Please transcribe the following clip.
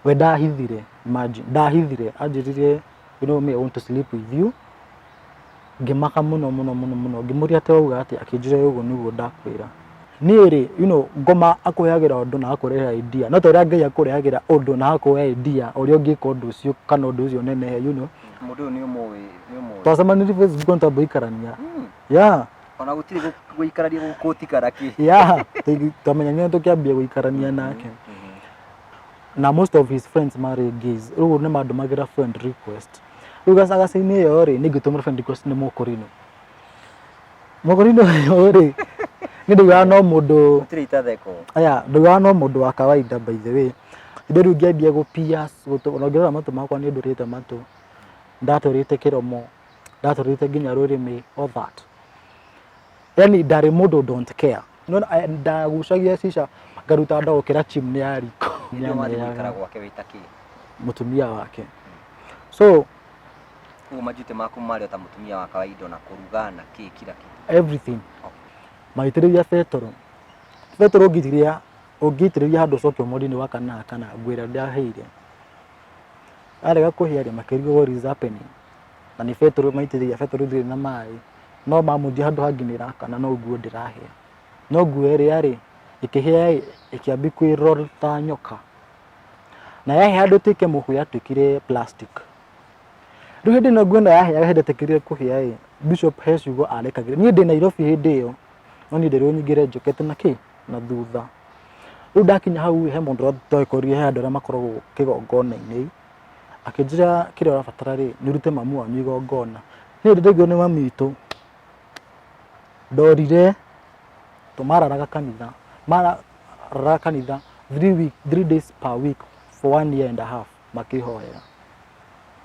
We ndahithire, imagine, ndahithire, anjĩrire, "You know me, I want to sleep with you." Ngĩmaka mũno mũno mũno mũno, ngĩmũria, "Atĩ wauga atĩ?" Akĩnjĩra, "Ũguo nĩguo ndakwĩra." Niĩ rĩ, ngoma akũheagĩra ũndũ na akũrehe idea, no ta ũrĩa Ngai akũrehagĩra ũndũ na akũhe idea ũrĩa ũngĩka ũndũ ũcio kana ũndũ ũcio ũnenehe. Mũndũ ũyũ nĩ ũmũĩ, nĩ ũmũĩ? Twacemanirie Facebook nĩ twamba gũikarania, yeah. Ona gũtirĩ gũikarania gũkũtikara kĩ? Yeah, twamenyanire tũkĩambia gũikarania nake, na most of his friends marĩ gays, rĩu nĩ mandũmagĩra friend request. Rĩu gacagaca-inĩ ĩyo rĩ, nĩ ngĩtũmĩra friend request nĩ mũkũrinũ. Mũkũrinũ ũyũ rĩ, nĩ ndaugaga no mũndũ Gũtirĩ itatheko. Aya, ndaugaga no mũndũ wa kawaida. By the way, hĩndĩ rĩu ngĩambia gũ pierce gũtũ, ona ũngĩrora matũ makwa, nĩ ndũrĩte matũ, ndatũrĩte kĩromo, ndatũrĩte nginya rũrĩmĩ, all that. Yani ndarĩ mũndũ don't care. No ndagucagia cica, ngaruta nda gũkĩra chimney ya riko. Hĩndĩ ĩyo wathiĩ gũikara gwake wĩ ta kĩ? Mũtumia wake, so Koguo majuti maku marĩ o ta mũtumia wa kawaida, ona kũruga na kĩ, kila kitu? Everything. Magĩitĩrĩria betũrũ. Betũrũ ũngĩitĩrĩria, ũngĩitĩrĩria handũ ũcoke ũmũrie nĩ wakana kana ngwĩra ndahĩire, arega kũhĩa rĩ, makĩrigwo what is happening, na nĩ betũrũ maitĩrĩria, betũrũ ndĩrĩ na maĩ, no mamũthia handũ hangĩ nĩ ĩrakana, no nguo ndĩrahĩa, no nguo ĩrĩa rĩ ĩkĩhĩa ĩ, ĩkĩambia kwĩ roll ta nyoka, na yahĩa handũ ĩtuĩke mũhu, yatuĩkire plastic. Rĩu hĩndĩ ĩno nguo ĩno yahĩaga, hĩndĩ ĩtĩkĩrire kũhĩa ĩ, Bishop he ciugo arekagĩra. Niĩ ndĩ Nairobi hĩndĩ ĩyo, no niĩ nderirwo nyingĩre njũkĩte na kĩ na thutha. Rĩu ndakinya hau he mũndũ twakorire, he andũ arĩa makoragwo kĩgongona-inĩ, akĩnjĩra, "Kĩrĩa ũrabatara rĩ, nĩ ũrute mamu wanyu igongona." Niĩ ndĩraigua nĩ mami witũ ndorire, tũmararaga kanitha, mararaga kanitha 3 week, 3 days per week for one year and a half makĩhoera.